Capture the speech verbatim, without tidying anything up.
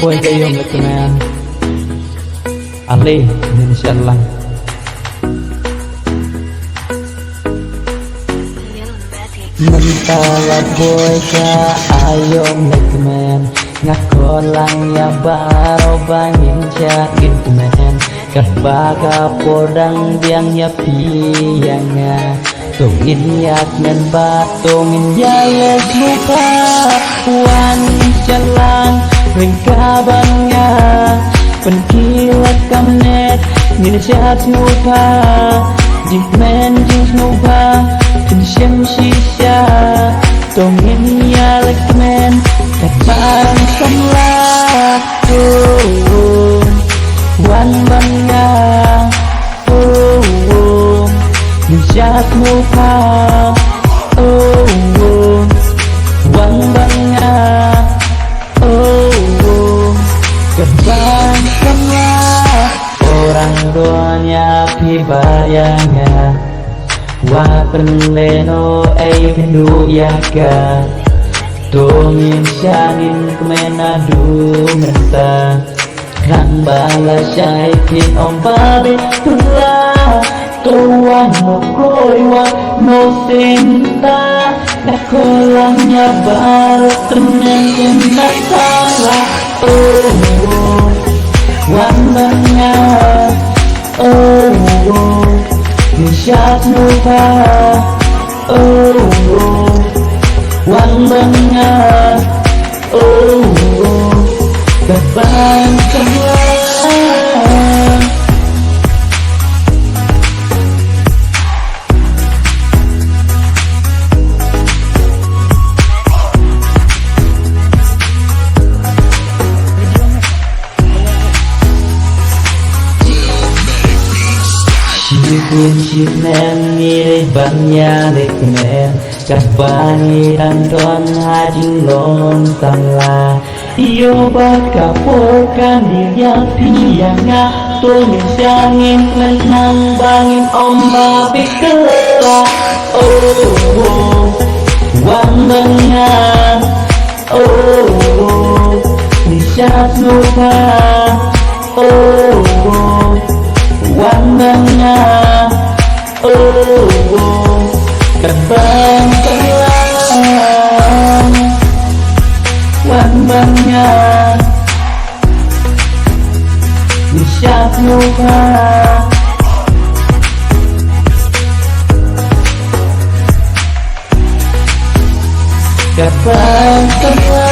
Poi ka ïom leh kmen. Ale, inshallah. Mynta la poi ka ïom leh kmen. Nga khot lang ïa baroh ba ngin ïa kmen. Katba ka por dang biang ïa phi ïa nga. To ngin ïa kmen bad to ngin ïa leh sngewbha. Wan sha lang ryngkat bad nga. Pynkhih la ka minit ngin ïa sngewbha. Jingkmen jingsngewbha phin shem shisha. To ngin ïa leh kmen katba dang samla. Oh, oh, wan bad nga. Oh, oh, ngin ïa sngewbha. Oh, oh, wan bad nga. Oh, oh, katba dang samla. Orang don ïa phi bad ïa nga. Wat pynlehnoh ei pynduh ïa ka. To ngin shah ngin kmen naduh mynta. Khlem ba la shai phin ym ba bit pynlah. To wan noh kloi wan noh senta. Nga khot lang ïa baroh tymmen kin na sala. Oh, oh, wan bad nga. Oh, oh, ngin ïa sngewbha. Oh, oh, wan bad nga. Oh, oh, katba dang samla. Shi kwah shi kmen ngi dei ban ïa leh kmen. Katba ngi dang don ha jinglong samla. Ïoh ba ka por kan ïa phi ïa nga. To ngin shah ngin kmen nang ba ngin ym ba bit pynlah. Oh, oh, wan bad nga. Oh, oh, ngin ïa sngewbha. Oh, oh, wan bad nga. Oh, oh, katba dang samla. Wan bad nga. Ngin ïa sngewbha. Katba dang samla.